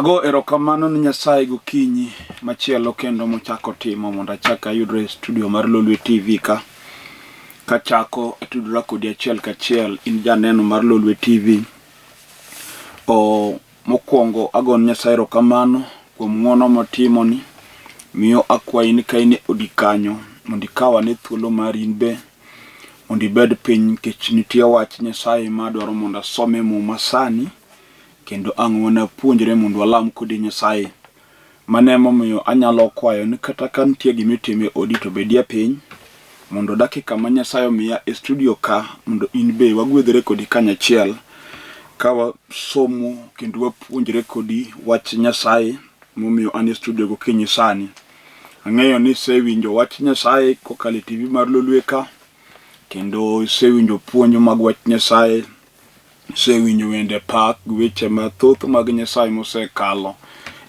Ago erokamano ni Nyasaye gokinyi machielo kendo mochako timo mondo achak ayudre e studio mar Lolwe TV ka. Kachako atudora kodi achiel kachiel in janeno mar Lolwe TV. O, mokwongo ago ne Nyasaye erokamano kuom ng'wono motimoni. Miyo akwayi ni ka in e odi kanyo mondo ikaw ane thuolo mari in be mondo ibed piny nikech nitie wach Nyasaye ma adwaro mondo asom e muma sani. Kendo ang' wanapuonjre mondo walam kodi Nyasaye. Mano emomiyo anyalo kwayo ni kata ka nitie gima itimo e odi to bedie piny mondo dakika ma Nyasaye omiya e studio ka mondo in be wagwedhre kodi kanyachiel ka wasomo kendo wapuonjre kodi wach Nyasaye momiyo an e studio gokinyi sani. Ang'eyo ni isewinjo wach Nyasaye kokalo e TV mar Lolwe ka kendo isewinjo puonj mag wach Nyasaye Isewinjo wende pak gi weche mathoth mag Nyasaye mosekalo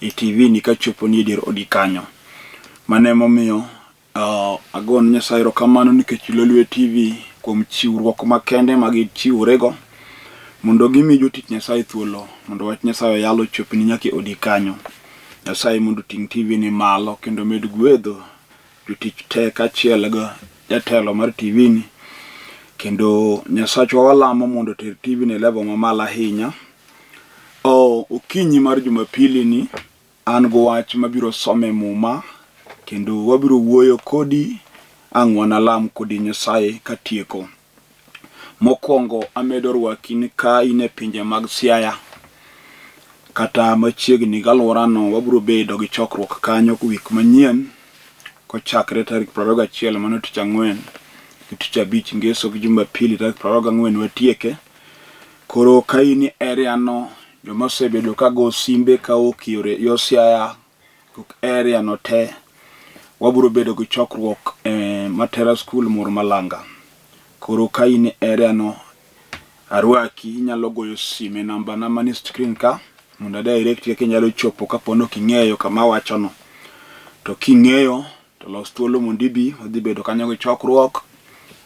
e TV ni kachopo ni e dier odi kanyo. Mano emomiyo uh, agone Nyasaye erokamano nikech Lolwe TV kuom chiwruok makende ma gichiworego mondo gimi jotich Nyasaye thuolo mondo wach Nyasaye oyal ochopni nyaka e odi kanyo. Nyasaye mondo oting' TV ni malo kendo med gwedho jotich te kaachiel gi jatelo mar TV ni kendo Nyasachwa walamo mondo oter TV ni e level mamalo ahinya. O, okinyi mar Jumapili ni an gi wach mabiro somo e muma kendo wabiro wuoyo kodi ang' wanalam kodi Nyasaye katieko. Mokwongo amedo rwaki ni ka in e pinje mag Siaya kata machiegni gi alworano wabiro bedo gi chokruok kanyo wik manyien kochakre tarik 21 mano tich ang'wen gi tich abich ngeso gi jumapili tarik 24 watieke. Koro ka in e area no joma osebedo ka go simbe ka ok yore yo Siaya area no te wabiro bedo gi chokruok e Matera School Mur Malanga. Koro ka in e area no arwaki inyalo goyo sime e namba na manie screen ka mondo a direct kaka inyalo chopo kapo ni ok ing'eyo kama awacho no. To king'eyo to los thuolo mondo ibi wadhi bedo kanyo gi chokruok.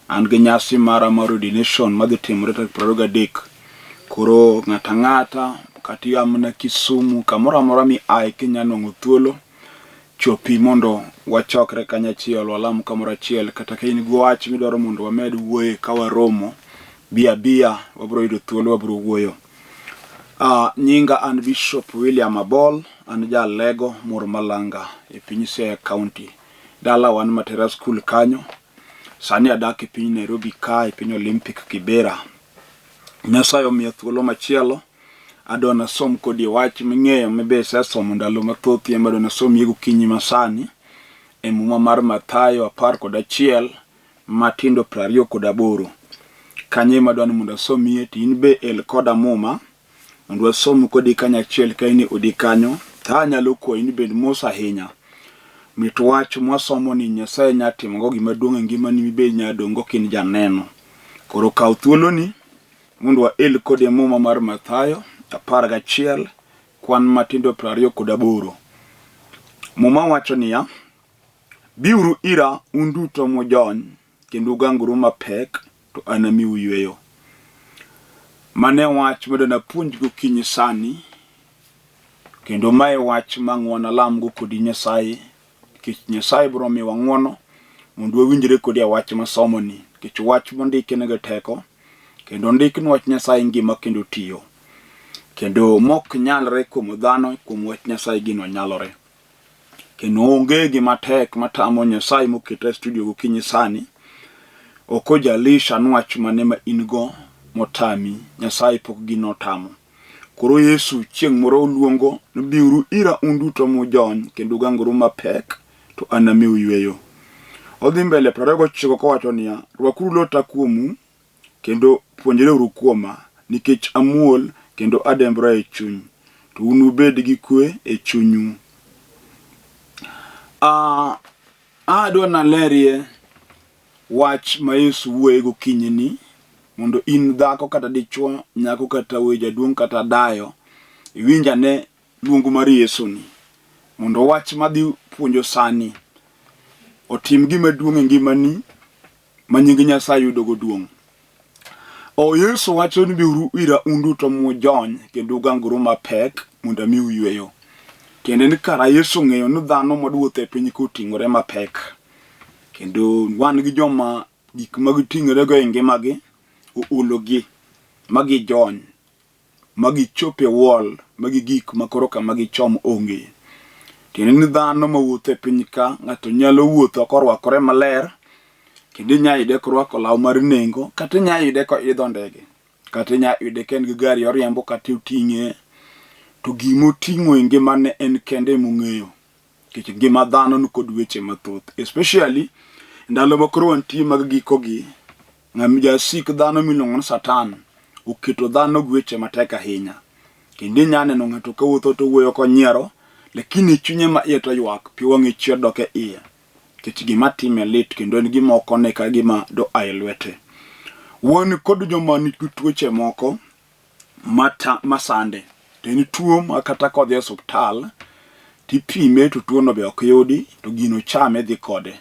An gi nyasi mara mar ordination madhi timore tarik 23. Koro ng'ato ang'ata kata ia mana Kisumu kamoro amora miaye kinya nwang'o thuolo chopi mondo wachokre kanyachiel walam kamoro achiel kata ka in gi wach midwaro mondo wamed wuoye ka waromo bi abiya wabiro yudo thuolo wabiro wuoyo. Nyinga an Bishop William Abol, an ja Alego Mur Malanga e piny Siaya County. Dala wan Matera School kanyo. Sani adak e piny Nairobi ka e piny Olympic Kibera. Nyasaye omiya thuolo machielo adwa nasom kodi wach ming'eyo mibe isesomo ndalo mathoth ema adwa nasomie gokinyi masani e muma mar Mathayo 11 matindo 28. Kanyo ema adwa ni mondo asomie to in be el koda muma mondo wasom kodi kanyachiel ka in e odi kanyo to anyalo kwayi ni bed mos ahinya. Mit wach mwasomo ni Nyasaye nya timogo gima duong' e ngimani mibed nyadongo ka in janeno. Koro kaw thuoloni mondo wael kodi muma mar Mathayo 11 kwan matindo 28. Muma wacho niya, Biuru ira un duto mujony kendo ugangoru mapek to anamiu yweyo. Mano e wach madwa napuonj gokinyi sani kendo mae e wach ma ang' wanalamgo kodi Nyasaye nikech Nyasaye biro miwa ng'wono mondo wawinjre kodi e wach masomoni nikech wach mondiki nigi teko kendo ondik ni wach Nyasaye ngima kendo tiyo kendo mok nyalre kuom dhano kuom wach Nyasaye gino nyalore. Kendo onge gima tek matamo Nyasaye moketa e studio gokinyi sani. Ok ojalisha ni wach mane ma in go motami, Nyasaye pok gino otamo. Koro Yesu chieng' moro oluongo ni biuru ira un duto mujony kendo ugangoru mapek to anamiu yweyo. Odhi mbele 29 kowacho niya, rwakuru lota kuomu kendo puonjreuru kuoma, nikech amuol kendo adembora e chuny, to unubed gi kwe e chunyu. Uh, adwa nalerie wach ma Yesu wuoye gokinyi ni mondo in dhako kata dichwo, nyako kata wuoyi, jaduong' kata dayo, iwinj ane luong mar Yesu ni mondo wach madhi puonjo sani otim gima duong' e ngimani ma nying Nyasaye yudogo duong'. O Yesu wacho ni biuru ira un duto mujony kendo ugangoru mapek mondo amiu yweyo. Tiende ni kara Yesu ong'eyo ni dhano madwuotho e piny koting'ore mapek. Kendo wan gi joma gik ma giting'orego e ngimagi oologi ma gijony, ma gichop e wall, ma gi gik ma koro kama gichom onge. Tiende ni dhano mawuotho e piny ka, ng'ato nyalo wuotho korwakore maler, kendo inya yude korwako law mar nengo, kata inya yude koidho ndege, kata inya yude ka en gi gari oriembo kata oting'e. To gima oting'o e ngimane en kende emong'eyo. Nikech ngima dhano nikod weche mathoth. Especially ndalo ma koro wantie mag gikogi, ng'ama jasik dhano miluongo ni Satan oketo dhano gi weche matek ahinya. Kendo inya neno ng'ato kawuotho to wuoyo konyiero, lakini chunye ma iye to ywak, pi wang'e chwer dok e iye. Nikech gima time lit kendo en gima ok one ka gima do a e lwete. Wan kod joma nigi tuoche moko mata, masande. To en tuo ma kata kodhi e osuptal tipime to tuono be ok yudi to gino chame dhi kode.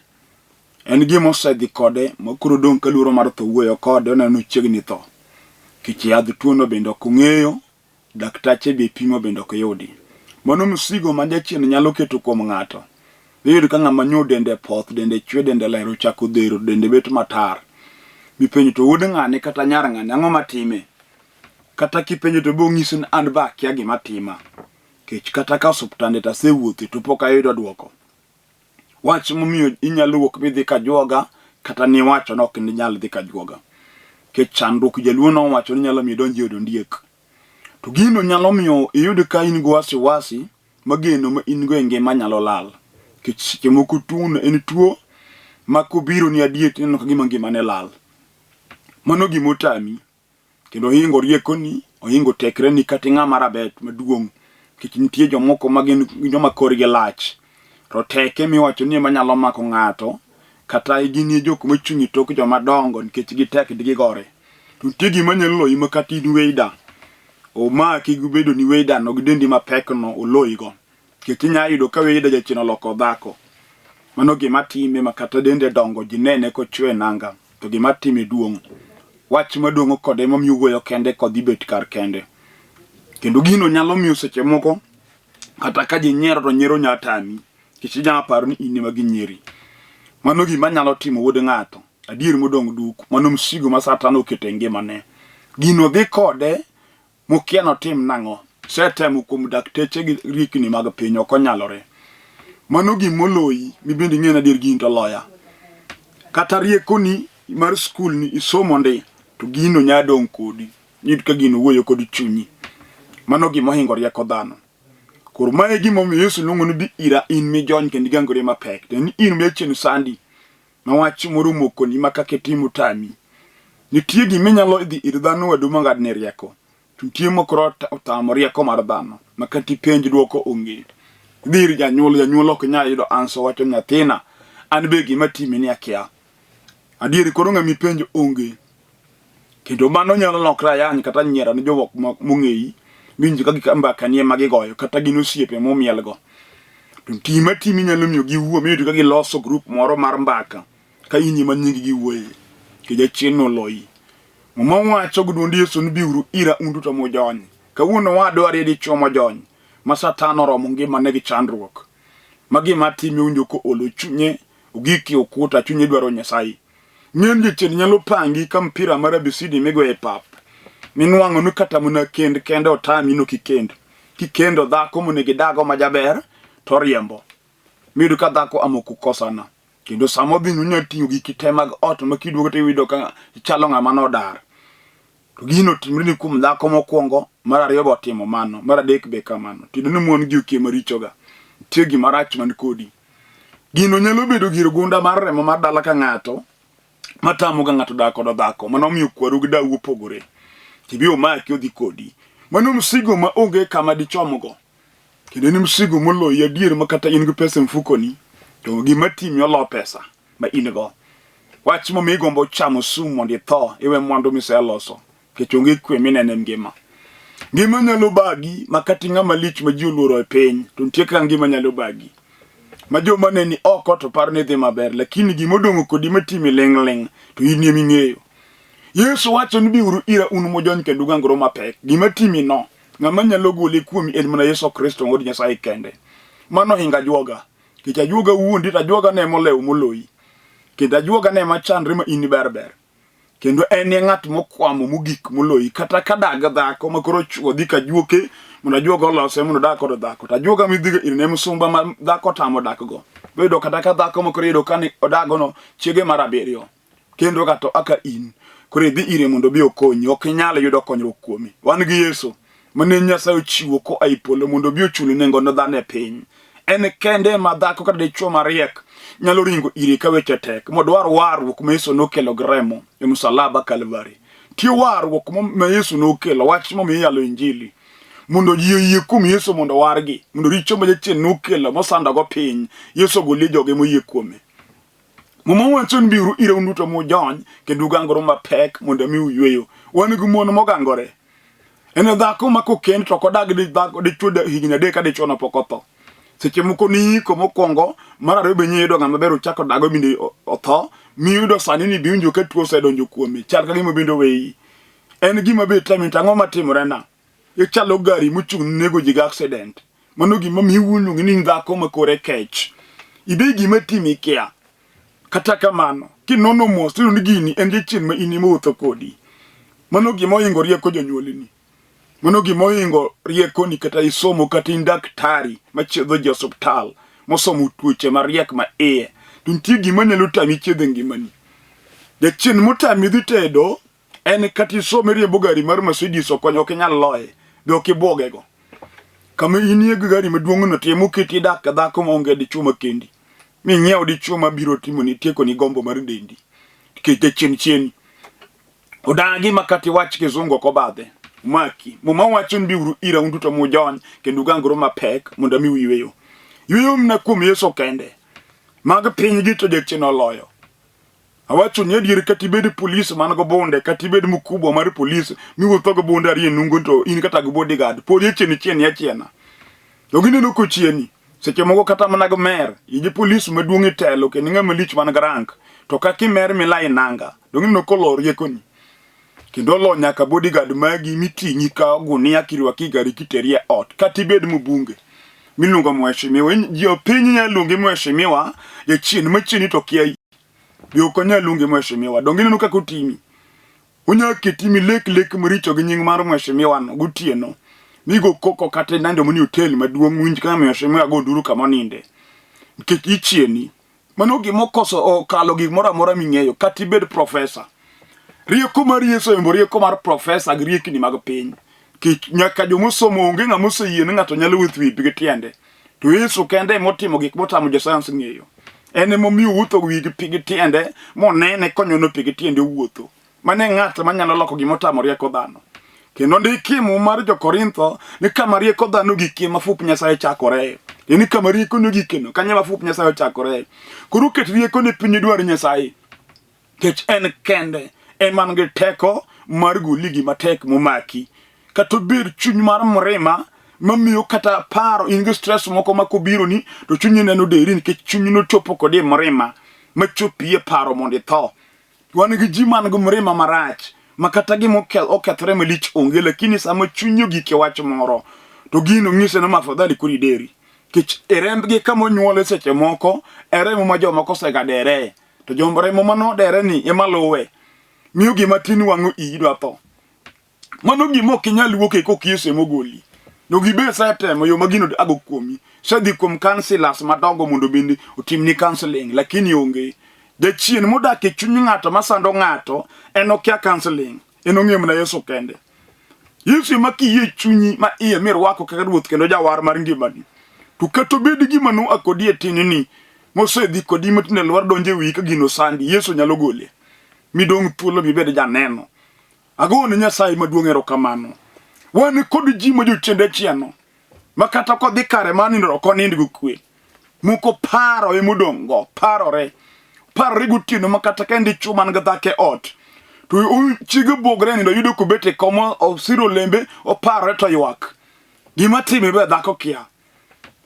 En gima osedhi kode ma koro odong' ka luoro mar tho wuoyo kode oneno ni ochiegni tho. Nikech yadh tuono bende ok ong'eyo, daktache be pimo bende ok yudi. Mano msigo ma jachien nyalo keto kuom ng'ato. Iyudo ka ng'ama nyo dende poth, dende chwe, dende ler ochako dhero, dende bet matar. Mipenjo to wuod ng'ane kata nyar ng'ane ang'o matime? Kata kipenjo to bo ng'isi ni an be akia gima tima. Kech kata ka osuptande to asewuothe to pok ayudo duoko. Wach momiyo inyalo wuok midhi kajuoga kata niwacho ni ok inyal dhi kajuoga. Kech chandruok jaluo nowacho ni nyalo miyo idonj e od ondiek. To gino nyalo miyo iyud ka in gi wasiwasi ma geno ma in go e ngima nyalo lal. Nikech seche moko tuono en tuo ma kobiro ni adier tineno ka gima ngimane lal. Mano gima otami kendo ohingo riekoni, ohingo tekreni kata ing'ama rabet maduong' nikech nitie jomoko ma gin joma korgi lach. Roteke miwacho ni ema nyalo mako ng'ato kata ginie jok mochung' e tok joma dongo nikech gitek digigore. To nitie gima nyalo loyi ma kata in weida omaki gi bedo ni weida no gi dendi mapek no oloyi go. Nikech inya yudo ka weida jachien oloko dhako. Mano gima time ma kata dende dongo ji nene kochwe nanga to gima time duong'. Wach maduong' kode emomiyo owuoyo kende kodhi bet kar kende. Kendo gino nyalo miyo seche moko kata ka ji nyiero to nyiero nya tami nikech inya paro ni in ema ginyieri. Mano gima nyalo timo wuod ng'ato. Adier modong' duk, mano msigo ma Satan oketo e ngimane. Gino dhi kode mokia notim nang'o. Setemo kuom dakteche gi riekni mag piny, ok onyalore. Mano gimoloyi mibende ing'e ni adier gini to loya. Kata riekoni mar skul ni isomo ndi, to gino nya dong' kodi. Iyud ka gino wuoyo kod chunyi. Mano gima ohingo rieko dhano. Koro mae e gima omiyo Yesu luongo ni bi ira in mijony kendo igangori mapek. To ni in machien sandi ma wach moro omokoni ma kaka itimo tami. Nitie gima inyalo dhi ir dhano wadu ma ng'adne rieko. To nitie mokoro otamo rieko mar dhano ma kata ipenj dwoko onge. Idhi ir janyuol, janyuol ok nyal yudo answer wacho nyathina an be gima timi ni akia. Adieri koro ng'ama ipenjo onge. Kendo mano nyalo lokre ayany kata nyiero ne jomok mong'eyi winj ka gik mbaka ni ema gigoyo kata gin osiepe momielgo. To gima timi nyalo miyo giwuo miyud ka giloso grup moro mar mbaka ka in ema nyingi giwuoye to jachien noloyi. Muma wacho gi dwond Yesu ni biuru ira un duto mujony. Kawuono wadwarie dichwo mojony ma Satan oromo ngimane gi chandruok. Ma gima time winjo koolo chunye ogik e okuta chunye dwaro Nyasaye. Ng'eny jachien nyalo pangi ka mpira mar abisidi migoyo e pap. Minwang'o ni kata mana kend kende otami no kikend. Kikendo dhako monego idago ma jaber to oriembo. Miyud ka dhako amoko kosana. Kendo sama odhi no onyalo ting'o giki te mag ot ma kiduogo to iyudo ka ichalo ng'ama nodar. To gino otimre ni kuom dhako mokwongo, mar ariyo be otimo mano, mar adek be kamano. Tiende ni mon gi okie marichoga. Nitie gima rach man kodi. Gino nyalo bedo gir gunda mar remo mar dala ka ng'ato matamo ga ng'ato dak kod dhako. Mano omiyo kwaru gi dawu opogore. Tibi omaki odhi kodi. Mano msigo ma onge kama dichomgo. Kendo en msigo moloyi adier ma kata in gi pesa e mfukoni to gima timi olo pesa ma in go. Wach momiyo igombo chamo sum mondo itho iwe mwandu miseloso nikech onge kwe mineno e ngima. Ngima nyalo bagi ma kata ing'ama lich ma ji oluoro e piny to nitie kaka ngima nyalo bagi. Ma joma neni oko to paro ni dhi maber lakini gima odong'o kodi matimi ling' ling' to in ema ing'eyo. Yesu wacho ni biuru ira un mujony kendo ugangru mapek. Gima timi no, ng'ama nyalo gole kuomi en mana Yesu Kristo wuod Nyasaye kende. Mano ohingo ajuoga. Nikech ajuoga wuondi to ajuoga ne molewo moloyi. Kendo ajuoga ne machandre ma in ber ber. Kendo en e ng'at mokwamo mogik moloyi. Kata ka dag dhako ma koro chwo dhi ka juoke mondo ajuoga olose mondo odag kod dhako. To ajuoga midhigo ir ne msumba ma dhako otamo dak go. Bedo kata ka dhako ma koro iyudo ka ni odagono chiege mar abiriyo. Kendo kato aka in koro idhi ire mondo obi okonyi, ok inyal yudo konyruok kuome. Wan gi Yesu mane Nyasaye ochiwo koa e polo mondo obi ochul nengo ne dhano e piny. En kende ma dhako kata dichwo mariek nyalo ringo ire ka weche tek modwar warruok ma Yesu nokelo gi remo e msalaba Kalvari. Tie warruok ma Yesu nokelo, wach momiyo iyalo Injili mondo ji oyie kuom Yesu mondo owargi, mondo richo ma jachien nokelo mosandogo piny, Yesu ogolie joge moyie kuome. Muma wacho ni biuru ira un duto mujony kendo ugangore mapek mondo amiu yweyo. Wan gi mon mogangore. En dhako ma kokend to ok odag gi dhako dichwo higni adek ka dichwo no pok otho. Seche moko niiko mokwongo, mar ariyo be niyudo ng'ama ber uchako dago bende otho, miyudo sani ni biwinjo ka tuo osedonjo kuome, chal ka gima bende oweyi. En gima be tami to ang'o matimorena? Ichalo gari mochung' nego ji gi accident. Mano gima miyo iluongi ni dhako ma kore kech. Ibe gima timi ikia. Kata kamano, kinono mos tiyudo ni gini en jachien ma in ema owuotho kodi. Mano gima ohingo rieko jonyuolni. Mano gima ohingo riekoni kata isomo kata in daktari machiedho ji osuptal mosomo tuoche mariek ma iye. To nitie gima nyalo tami chiedho e ngimani. Jachien motami dhi tedo En kata isom iriembo gari mar Mercedes ok ok inyal loye, be ok ibwogego. Kama inie gi gari maduong'no to ema oketi idak ka dhako maonge dichwo ma kendi. Ming'iew dichwo mabiro timoni tiekoni gombo mar dendi. Nikech jachien chieni. Odagi ma kata iwach kizungu ok obadhe. Maki. Muma wacho ni biuru ira un duto mujony kendo ugangru mapek mondo amiu yweyo. Yweyo mana kuom Yesu kende. Mag piny gi to jachien oloyo. Awacho ni adier kata ibed polis man go bunde kata ibed mkubwa mar polis miwuotho go bunde ariyo e nungo to in kata gi bodyguard pod ichieni chieni achiena. To gineno kochieni seche moko kata mana gi mer iji polis maduong' itelo kendo ng'ama lich man gi rank to kaka imer milai nanga to gineno kolor riekoni kendo olo nyaka bodyguard magi miting'i ka gunia kirwaki e gari kiteri e ot kata ibed mbunge miluongo mheshimiwa jopiny nyalo luongi mheshimiwa jachien machieni to kia Be ok onyal luonge mheshimiwa. Donge ineno kaka otimi? Onyalo keti milek lek maricho gi nying mar mheshimiwa no gotieno. Migo koko kata inando mani hotel maduong' winj ka mheshimiwa go nduru kama oninde. Nikech ichieni. Mano gima okoso okalo gimoro amora ming'eyo kata ibed profesa. Rieko mar Yesu oyombo rieko mar profesa gi riekni mag piny. Nikech nyaka joma osomo onge ng'ama oseyie ni ng'ato nyalo wuotho e pi gi tiende. To Yesu kende ema otimo gik motamo josayans ng'eyo. En ema omiyo owuotho wi gi pi gi tiende monene konyono pi gi tiende owuotho. Mano e ng'at manyalo loko gima otamo rieko dhano. Kendo ndiki e Muma mar Jo-Korintho ni kama rieko dhano ogikie ma fup Nyasaye chakore. Ni kama rieko ni ogikeno, kanyo ema fup Nyasaye ochakore. Koro ket rieko ni piny dwar Nyasaye. Nikech en kende ema en gi teko mar goli gima tek momaki. Kata obed chuny mar mrima mamiyo kata paro in gi stress moko ma kobironi to chunyi neno deri nikech chunyi nochopo kodi e mrima machopi e paro mondo itho. Wan gi ji man gi mrima marach ma kata gima okethore malich onge lakini sama chunyi ogik e wach moro to gino ng'ise ni afadhali koro ideri. Nikech e rembgi kama onyuole seche moko e remo ma jomoko osegadere. To jomb remo ma nodere ni ema luwe. Miyo gima tin wang'o iyi dwa tho. Mano gima ok inyal wuok e kok Yesu ema ogoli. To gibe setemo yo ma gino ago kuomi. Sedhi kuom counselors madongo mondo bende otimni counseling, lakini onge. Jachien modak e chuny ng'ato masando ng'ato en okia counseling. En ong'eyo mana Yesu kende. Yesu ema kiyie chunyi ma iye mirwako kaka ruoth kendo jawar mar ngimani. To kata obed gima noa kodi e tinni mosedhi kodi matinde lwar donjo e wiyi ka gino sandi, Yesu nyalo gole. Midong' thuolo mibed janeno. Ago ne Nyasaye maduong' erokamano. Wan kod ji ma jochiende chieno ma kata kodhi kare mar nindo ok onind gi kwe. Moko paro emodong' go, parore. Parore gotieno ma kata ka en dichwo man gi dhako e ot, to chiege bwogre e nindo yudo kobet e kom osiro lembe oparore to ywak. Gima time be dhako kia.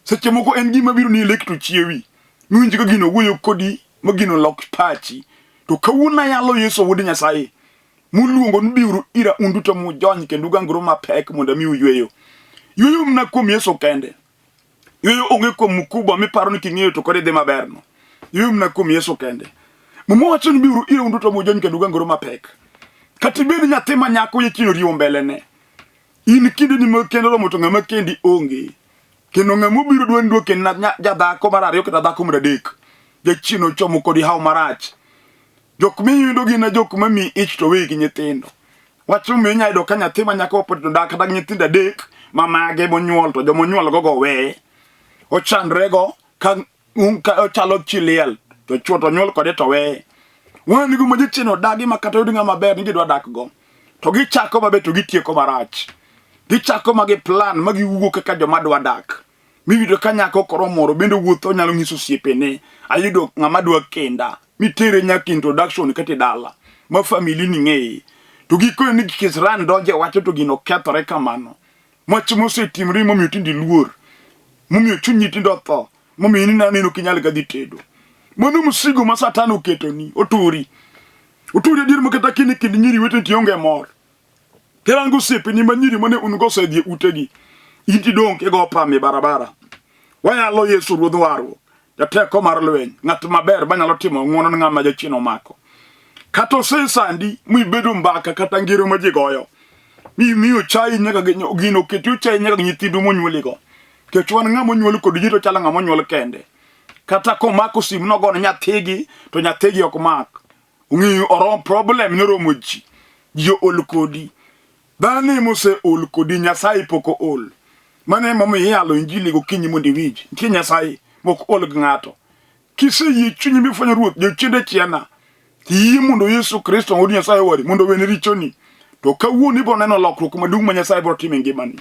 Seche moko en gima biro ni e lek to chiewi. Miwinj ka gino wuoyo kodi ma gino lok pachi. To kawuono ayalo Yesu wuod Nyasaye muluongo ni biuru ira un duto mujony kendo ugangru mapek mondo amiu yweyo. Yweyo mana kuom Yesu kende. Yweyo onge kuom mkubwa miparo ni king'eyo to koro idhi maber no. Yweyo mana kuom Yesu kende. Muma wacho ni biuru ira un duto mujony kendo ugangore mapek. Kata ibed nyathi ma nyako yechino riwo mbelene. In kindeni mag kend oromo to ng'ama kendi onge. Kendo ng'ama obiro dwa ni dwa kend jadhako mar ariyo kata dhako mar adek. Jachien ochomo kodi hawo marach. Jok miyudo gin jok mamiyi ich to weyi gi nyithindo. Wach momiyo inyalo yudo ka nyathi ma nyako pod to dak kata gi nyithindo adek ma mage monyuol to joma onyuol go go weye. Ochandre go ka ka ochalo chi liel to chuo to nyuol kode to weye. Wan go ma jachien odagi ma kata yud ng'ama ber ni gidwa dak go. To gichako maber to gitieko marach. Gichako ma gi plan ma giwuo kaka joma dwa dak. Miyudo ka nyako koro moro bende wuotho onyalo nyiso osiepene ayudo ng'ama dwa kenda mitere nyaka introduction kata e dala ma family ni ng'eye. To gikone ni kisran donje wacho to gino kethore kamano. Wach mosetimore momiyo tinde iluor, momiyo chunyi tinde otho, momiyo in ineno ok inyal ga dhi tedo. Mano msigo ma Satan oketoni, oturi. Oturi adier ma kata kin e kind nyiri weteni to ionge mor. Kirango osiepeni ma nyiri mane un go osedhi e utegi, in tidong' kigo pam e barabara. Wayalo Yesu Ruodh warruok, jateko mar lweny, ng'at maber manyalo timo ng'wono ne ng'ama jachien omako. Kata osesandi mibedo mbaka kata ngero ma ji goyo, mi miyo chayi nyaka gino oketi ochayi nyaka gi nyithindu monyuoligo. Nikech wan ng'ama onyuol kod ji to chalo ng'ama onyuol kende. Kata komako simu nogone nyathigi to nyathigi ok mak. Ong'eyo orom problem noromo ji. Ji ol kodi. Dhano ema oseol kodi, Nyasaye pok ool. Mano ema omiyo iyalo injili gokinyi mondo iwinj. Nitie Nyasaye mok ol gi ng'ato. Kiseyie chunyi mifwenyo Ruoth, jochiende chiena. Tiyie mondo Yesu Kristo wuod Nyasaye owari mondo oweni richoni. To kawuono ibiro neno lokruok maduong' ma Nyasaye biro timo e ngimani.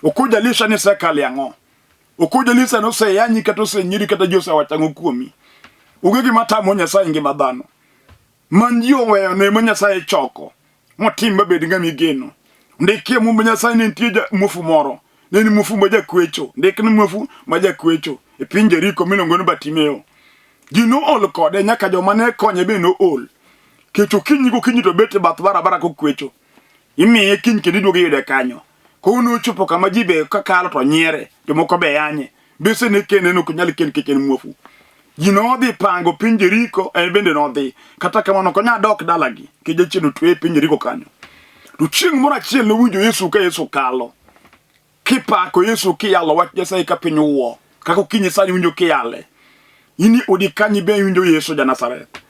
Ok ojalisa ni isekale ang'o. Ok ojalisa ni oseyanyi kata osenyiri kata ji osewacho ang'o kuomi. Onge gima tamo Nyasaye ngima dhano. Man ji oweyo ne ma Nyasaye choko motim mabed ng'ama igeno. Ndikie Mumba Nyasaye ne nitie muofu moro, ne en muofu ma jakwecho, ndik ni muofu ma jakwecho e piny Jeriko miluongo ni Bartimeo. Ji nool kode nyaka joma ne konye be nool. Kech okinyi gokinyi to bet e bath barabara kokwecho. Imiye kiny kendo iduogo iyude kanyo. Koro nochopo kama ji be kakalo to nyiere, jomoko be yanye. Mbese ne kende ne ok nyal kend nikech en muofu. Ji nodhi pango piny Jeriko, en bende nodhi. Kata kamano ok onyal dok dalagi, nikech jachien otweye e piny Jeriko kanyo. To chieng' moro achiel nowinjo Yesu ka Yesu kalo. Kipako Yesu kiyalo wach Nyasaye ka piny wuo. Kaka okinyi sani winjo kiyale. In e odi kanyo ibe iwinjo Yesu ja Nazareth.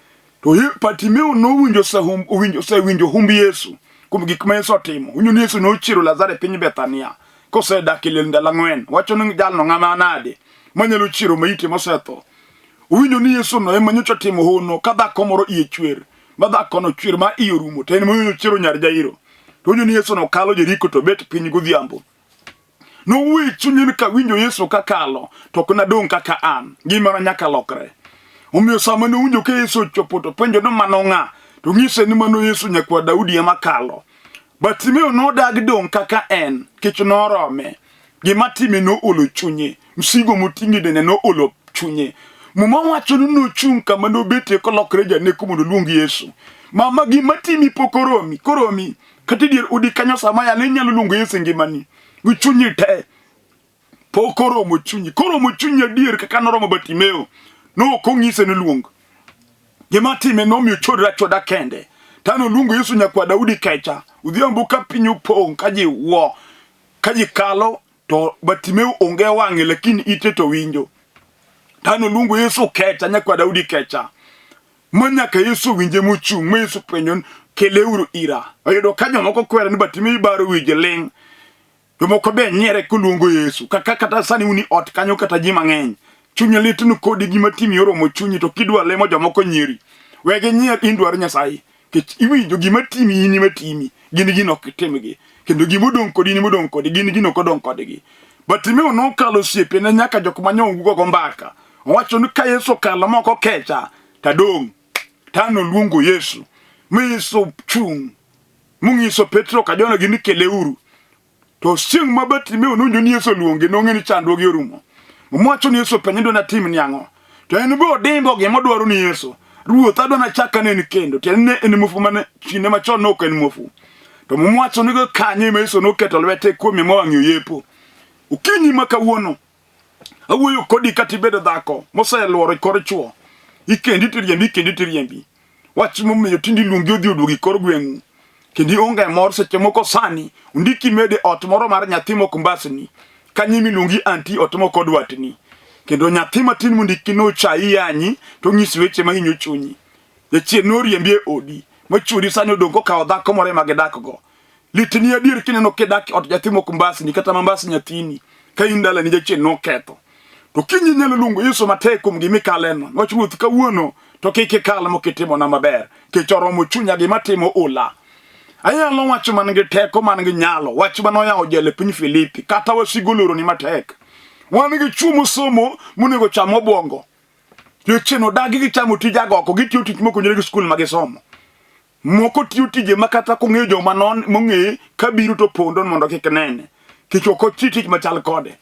To Bartimeo nowinjo osewinjo humb Yesu kuom gik ma Yesu otimo. Winjo ni Yesu nochiero Lazaro e piny Bethania kosedak e liel ndalo ang'wen. Wacho ni jalno ng'ama nade manyalo chiero maiti mosetho. Owinjo ni Yesu no ema nyocha otimo hono ka dhako moro iye chwer, ma dhakono chwer ma iye orumo, to en ema ochiero nyar Jairo. To owinjo ni Yesu no kalo Jeriko to bet piny godhiambo. Nowuoyo e chunye ni kawinjo Yesu kakalo to ok nadong' kaka an, ngimana nyaka lokre. Omiyo sama nowinjo ka Yesu ochopo to penjo ni mano ng'a, to ng'ise ni mano Yesu nyakwar Daudi ema kalo. Bartimeo nodag dong' kaka en, kech norome. Gima time noolo chunye, msigo moting'o e dende noolo chunye. Muma wacho ni nochung' kama nobetie kolokre janeko mondo oluong Yesu. Mama, gima timi pok oromi, koromi. Kata e dier udi kanyo sama yalo inyalo luongo Yesu e ngimani gi chunyi te. Pok oromo chunyi. Koromo chunyi adier kaka noromo Bartimeo. No ok onyise ni luong. Gima time nomiyo chodre achoda kende. Tano luongo Yesu nyakwa Daudi kecha. Odhiambo ka piny opong' ka ji wuo, ka ji kalo to Bartimeo onge wang'e lakini ite to winjo. Tano luongo Yesu kecha nyakwa Daudi kecha. Ma nyaka Yesu owinje mochung' ma Yesu penjo ni keleuru ira. Oyudo ka jomoko kwere ni Bartimeo ibaro wi ji ling'. Jomoko be nyiere koluongo Yesu. Kaka kata sani uni ot kanyo kata ji mang'eny. Chunyi lit ni kodi gima timi oromo chunyi to kidwa lemo jomoko nyieri. We ginyier in dwar Nyasaye. Kech iwinjo gima timi in ema timi. Gin gino ok itimgi. Kendo gima odong' kodi in ema odong' kodi. Gin gino ok odong' kodgi. Bartimeo nokalo osiepene nyaka jok ma nyo go mbaka. Owacho ni ka Yesu okalo ma ok okecha, tadong'. Tano luongo Yesu. Mi Yesu chung'. Mong'iso Petro ka Johana gi ni keleuru. To chieng' ma Bartimeo nowinjo ni Yesu oluonge, nong'e ni chandruoge orumo. Muma wacho ni Yesu openje ni natim ni ang'o? To en be odimbo gima odwaro ni Yesu. Ruoth, adwa nachak anen kendo. Tiende ni en muofu mane kinde machon ne ok en muofu. To Muma wacho ni kanyo ema Yesu noketo lwete kuome ma wang'e oyepo. Okinyi ma kawuono, Awuoyo kodi kata ibedo dhako moseluoro kor chwo. Ikendi tiriembi, ikendi tiriembi. Wach momiyo tinde iluongi odhi oduogi kor gweng'u. Kendo ionge mor seche moko sani ondiki mede ot moro mar nyathi mok mbasni. Kanyo miluongi anti ot mok odwatni. Kendo nyathi matin mondiki nochayi yanyi to ng'isi weche mahinyo chunyi. Jachien noriembi e odi machwori sani odong' kokawo dhako moro ema gidakgo. Litni adier kineno kidak e ot nyathi mok mbasni kata ma mbas nyathini ka in dalani jachien noketho. To kiny inyalo luongo Yesu matek kuom gima ikaleno. Wach Ruoth kawuono to kik ikal mok itimona maber. Kech oromo chunya gima timo ola. Anyalo wacho man gi teko man gi nyalo. Wach mane oyawo jela e piny Filipi kata wasigu oloroni matek. Wan gi chwo mosomo monego cham obwongo. Jachien odagi gi chamo tij agoko, gitiyo tich mok owinjore gi skul ma gisomo. Moko tiyo tije ma kata kong'eyo joma non mong'eye kabiro to pondo mondo kik nene. Kech ok oti tich machal kode.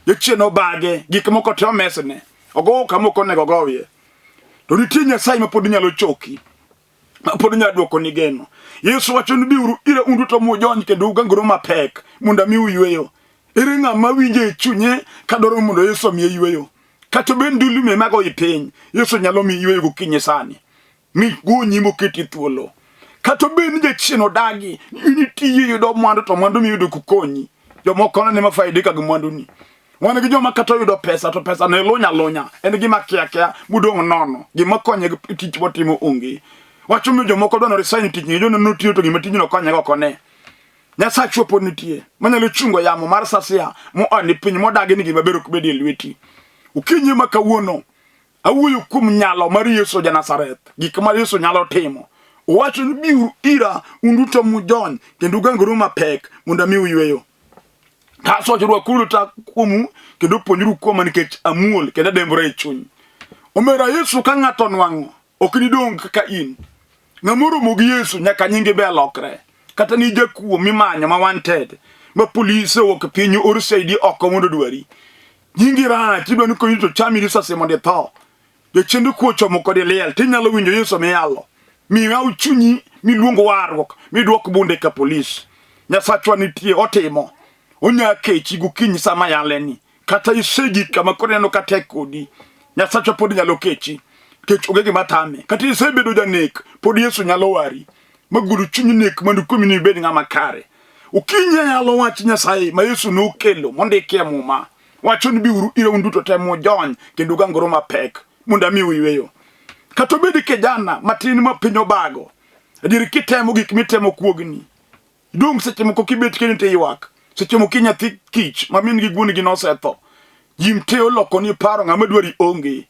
Jachien obage, gik moko te omesne. Ogowo kama ok onego ogowie. To nitie Nyasaye ma pod nyalo choki. Ma pod nyalo dwokoni geno. Yesu wacho ni biuru ira un duto mujony kendo ugangore mapek mondo amiu yweyo. Ere ng'ama winjo e chunye ka dwaro mondo Yesu omiye yweyo? Kata obed ndulme magoyi piny, Yesu nyalo miyi yweyo gokinyi sani. Mi gonyi moketi thuolo. Kata obed ni jachien odagi, in itiyo yudo mwandu to mwandu miyudo kukonyi. Jomoko nene mafaidika gi mwanduni. Wan gi joma kata oyudo pesa to pesa ne lunya lunya. En gima kia kia modong' nono. Gima konye gi tich motimo onge. Wacho mi jomoko dwaro resign tich ng'eyo ni notiyo to gima tijno konye go ok one. Nyasachwa pod nitie manyalo chungo yamo mar sasia moa ni piny modagi ni gima ber ok bedi e lweti. Okinyi ma kawuono awuoyo kuom nyalo mar Yesu ja Nazareth, gik ma Yesu nyalo timo. Owacho ni biuru ira un duto mujony kendo ugangoru mapek mondo amiu yweyo. Kaso wacho rwakuru ta kuomu kendo puonjuru kuoma nikech amuol kendo adembora e chuny. Omera Yesu ka ng'ato onwang'o ok nidong' kaka in. Ng'ama oromo gi Yesu nyaka nyinge be lokre. Kata ni jakuo mimanyo ma wanted ma polise owuok piny or saidi oko mondo odwari. Nyingi rach idwa ni konyi to chami risasi mondo itho. Jochiende kuo chomo kodi liel tinyalo winjo Yesu miyalo. Miyaw chunyi miluong warruok midwok bunde ka polis. Nyasachwa nitie otimo. Onya kechi gokinyi sama yaleni. Kata isegik kama koro ineno ka tek kodi. Nyasachwa pod nyalo kechi. Kech onge gima tame. Kata isebedo janek pod Yesu nyalo wari. Magolo chuny nek mondo kuomi ni ibed ng'ama kare. Okinyi ayalo wach Nyasaye ma Yesu nokelo mondiki e Muma. Wacho ni biuru ira un duto te mujony kendo ugangore mapek mondo amiu yweyo. Kata obed kijana matin ma piny obago, adier kitemo gik mitemo kuogni. Idong' seche moko kibet kendi to iywak. Seche moko nyathi kich ma min gi wuon gi nosetho. Ji te olokoni paro ng'ama dwari onge.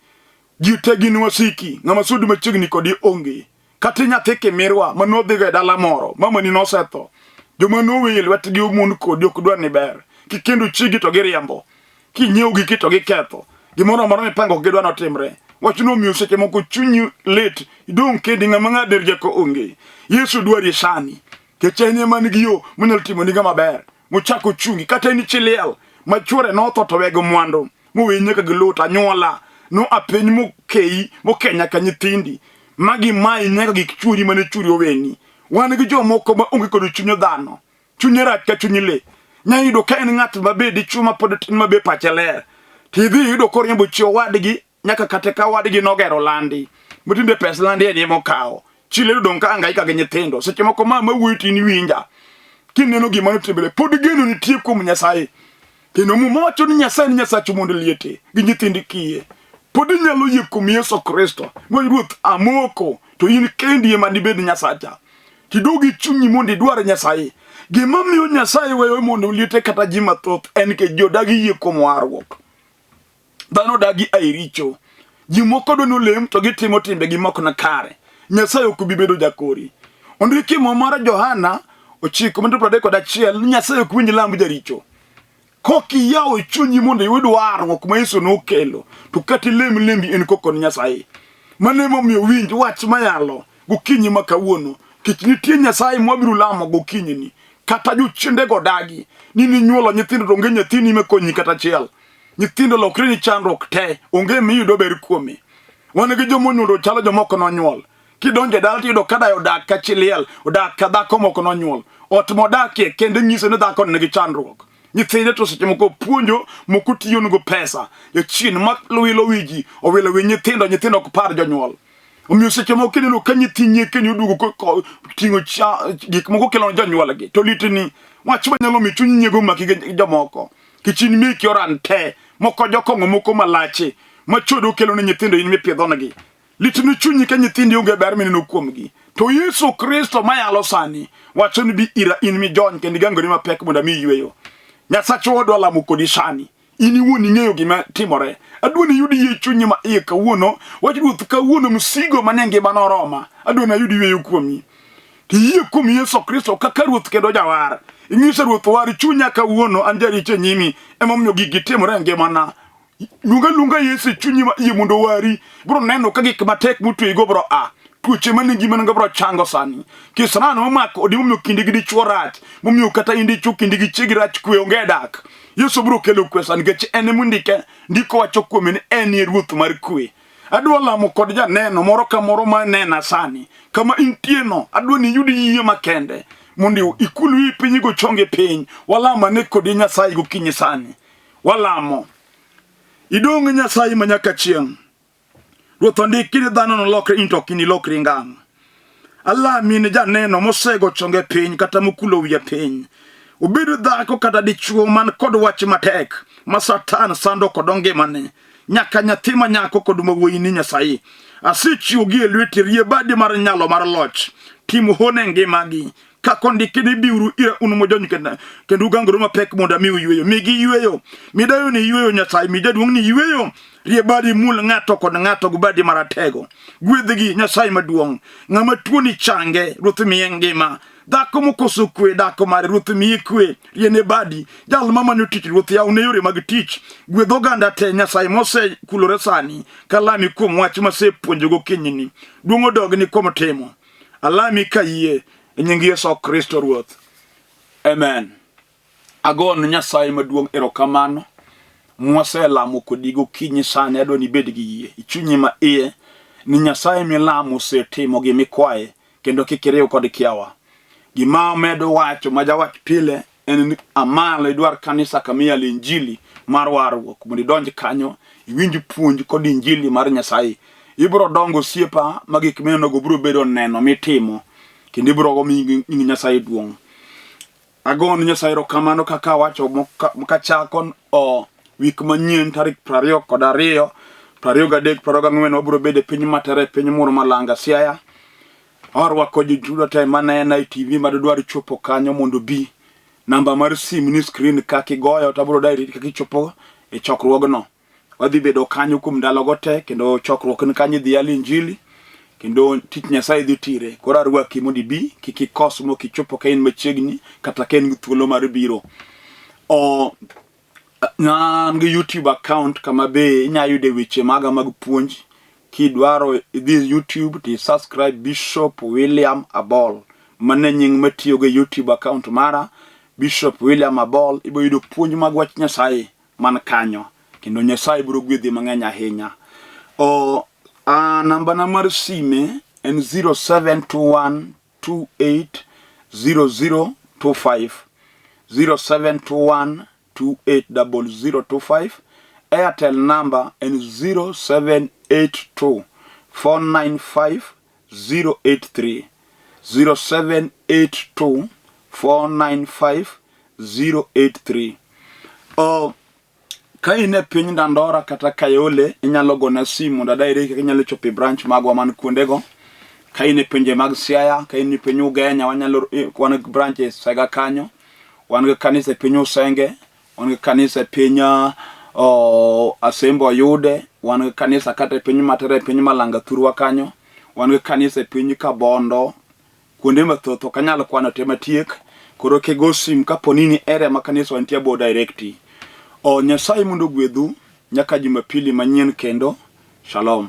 Ji te gin wasiki, ng'ama sudi machiegni kodi onge. Kata nyathi kimirwa ma nodhigo e dala moro, mamani nosetho. Joma noweyi e lwetgi omon kodi ok dwar ni ber. Kikendo chiegi to giriambo. Kinyiewo giki to giketho. Gimoro amora mipango ok gidwa notimre. Wachno omiyo seche moko chunyi lit, idong' kendi ng'ama ng'ado rieko onge. Yesu dwari sani. Nikech en ema nigi yo monyalo timoni maber. Mochako chungi kata in chi liel ma chwore notho to wego mwandu. Moweyi nyaka gi lut anyuola noa piny mokeyi moke nyaka nyithindi ma gimayi nyaka gik chwori mane chwori oweni. Wan gi jomoko ma onge kod chuny dhano. Chunye rach ka chuny le. Nya yudo ka en ng'at ma be dichwo ma pod tin ma be pache ler. To idhi yudo koriembo chi owadgi nyaka kata ka owadgi nogero landi. Matinde pes landi en ema okawo. Chi liel odong' ka hangaika gi nyithindo. Seche moko ma ma wuoyo to in iwinja. Kineno gima notimore pod geno nitie kuom Nyasaye. Kendo Muma wacho ni Nyasaye ni Nyasach mond liete gi nyithind kiye. Pod inyalo yie kuom Yesu Kristo. Ma Ruoth amoko to in kendi ema dibed Nyasacha. Tidog gi chunyi mondo idwar Nyasaye. Gima miyo Nyasaye weyo mondo liete kata ji mathoth en nikech ji odagi yie kuom warruok. Dhano dagi ai richo. Ji moko dwa nolem to gitimo timbegi mok na kare. Nyasaye ok bi bedo jakori. Ondiki e Muma mar Johana 9:31 ni Nyasaye ok winj lamb jaricho. Kok iyawo chunyi mondo iyud warruok ma Yesu nokelo, to kata ilem lembi en koko ni Nyasaye. Mano emomiyo winj wach mayalo gokinyi ma kawuono. Kech nitie Nyasaye mwabiro lamo gokinyini. Kata jochiendego dagi ni ninyuolo nyithindo to onge nyathini makonyi kata achiel. Nyithindo lokre ni chandruok te, onge miyudo ber kuome. Wan gi joma onyuol to chalo joma ok nonyuol. Kidonjo e dala tiyudo ka dayo odak ka chi liel, odak ka dhako mok nonyuol. Ot modakie kende nyiso ni dhako nigi chandruok. Nyithinde to seche moko puonjo, moko tiyonego pesa. Jachien ma wilo wi ji, owilo wi nyithindo, nyithindo ok par jonyuol. Omiyo seche moko ineno ka nyithi nyekeni oduogo ting'o gik moko kelo ne jonyuolgi to litni wach manyalo miyo chuny nyiego maki gi jomoko. Kech in meki oran te, moko jokong'o moko malache, machodo kelo ne nyithindo in mipidhonegi. Litni chunyi ka nyithindi onge ber mineno kuomgi. To Yesu Kristo mayalo sani wacho ni bi ira in mijony kendo igangori mapek mondo amiyi yweyo. Nyasachwa wadwa lamo kodi sani. In iwuon ing'eyo gima timore. Adwa ni iyud yie chunyi ma iye kawuono. Wach Ruoth kawuono msigo mane ngimana oroma. Adwa ni ayud yweyo kuomi. Tiyie kuom Yesu Kristo kaka Ruoth kendo Jawar. Inyiso Ruoth war chunya kawuono an jaricho e nyimi. Emomiyo gigi timore e ngimana. Luonga luonga Yesu e chunyi ma iye mondo owari. Biro neno ka gik matek motweyigo biro a. Tuoche mane ngimani go biro chango sani. Kisran momako odi momiyo kindi gi dichuo rach. Momiyo kata in dichuo kindi gi chiegi rach kwe onge dak. Yesu biro kelo kwe sani nikech en emondike ndiko wacho kuome ni en e ruoth mar kwe. Adwa lamo kod janeno moro ka moro ma nena sani. Kama intieno, adwa ni iyud yie makende mondo ikul wiyi piny igo chongi piny. Walam ane kodi Nyasaye gokinyi sani. Walamo. Idong' Nyasaye ma nyaka chieng'. Ruoth ondiki ni dhano nolokre in to ok inilokri ngang'. Alami ni janeno mosego chonge piny kata mokulo wiye piny. Obed dhako kata dichwo man kod wach matek ma Satan sando kod ngimane. Nyaka nyathi ma nyako kod ma wuoyi ni Nyasaye. Asechiwogi e lweti, rie badi mar nyalo mar loch. Tim hono e ngimagi. Kaka ondiki ni biuru ira un mojony kendo ugangoru mapek mondo amiu yweyo. Migi yweyo. Mi dayo ni yweyo Nyasaye, mi jaduong' ni yweyo. Rie badi mul ng'ato kod ng'ato gi badi maratego. Gwedhgi Nyasaye maduong'. Ng'ama tuo ni change, Ruoth miye ngima. Dhako mokoso kwe, dhako mare, Ruoth miye kwe. Riene badi. Jal mamanyo tich, Ruoth yawne yore mag tich. Gwedh oganda te Nyasaye mosekulore sani kalami kuom wach masepuonjo gokinyini. Duong' odogni kuom timo. Alami ka yie e nying Yesu Kristo Ruoth. Amen. Agon Nyasaye maduong' erokamano mwaselamo kodi gokinyi sani adwa ni ibed gi yie e chunyi ma iye ni Nyasaye milamo osetimo gima ikwaye kendo kik iriw kod kiawa. Gima amedo wacho ma jawach pile en ni amalo idwar kanisa kama iyalo injili mar warruok mondo idonj kanyo iwinj puonj kod injili mar Nyasaye. Ibiro dongo osiepa ma gik minenogo biro bedo neno mitimo kendo ibiro go mi nying Nyasaye duong'. Agone Nyasaye erokamano kaka awacho kachako o wik manyien tarik 22, 23, 24 wabiro bedo e piny Matere e piny Muru Malanga Siaya. Warwako ji duto te manena e TV madwar chopo kanyo mondo obi. Namba mar sim ni screen ka kigoyo to abiro direct kaka ichopo e chokruogno. Wadhi bedo kanyo kuom ndalogo te kendo chokruok ni kanyo idhi yalo injili kendo tich Nyasaye dhi tire. Koro arwaki mondo ibi kik ikos mok ichopo ka in machiegni kata ka in gi thuolo mar biro. O, an gi YouTube account kama be inya yude weche maga mag puonj. Kidwaro idhi YouTube to i-subscribe Bishop William Abol. Mano e nying matiyogo e YouTube account mara, Bishop William Abol. Ibiro yudo puonj mag wach Nyasaye man kanyo kendo Nyasaye biro gwedhi mang'eny ahinya. O, a, nambana mar sime en 0721 280025 0721 280025 Airtel number en 0782 495 083 0782 495 083 oh, Ka in e piny Dandora kata Kayole, inyalo gona simu mondo adirect kaka inyalo chopo e branch magwa man kuondego. Ka in e pinje mag Siaya, ka in e piny Ugenya, wanyalo wan gi branch e Sega kanyo. Wan gi kanisa e piny Usenge, wan gi kanisa e piny oh, Asembo Oyude, wan gi kanisa kata e piny Matere e piny Malanga thurwa kanyo. Wan gi kanisa e piny Kabondo, Kuonde mathoth ok anyal kwano te matiek. Koro kigo sim kapo ni ni area ma kanisa wantie abo directi. O Nyasaye mondo ogwedhu nyaka Jumapili manyien kendo. Shalom.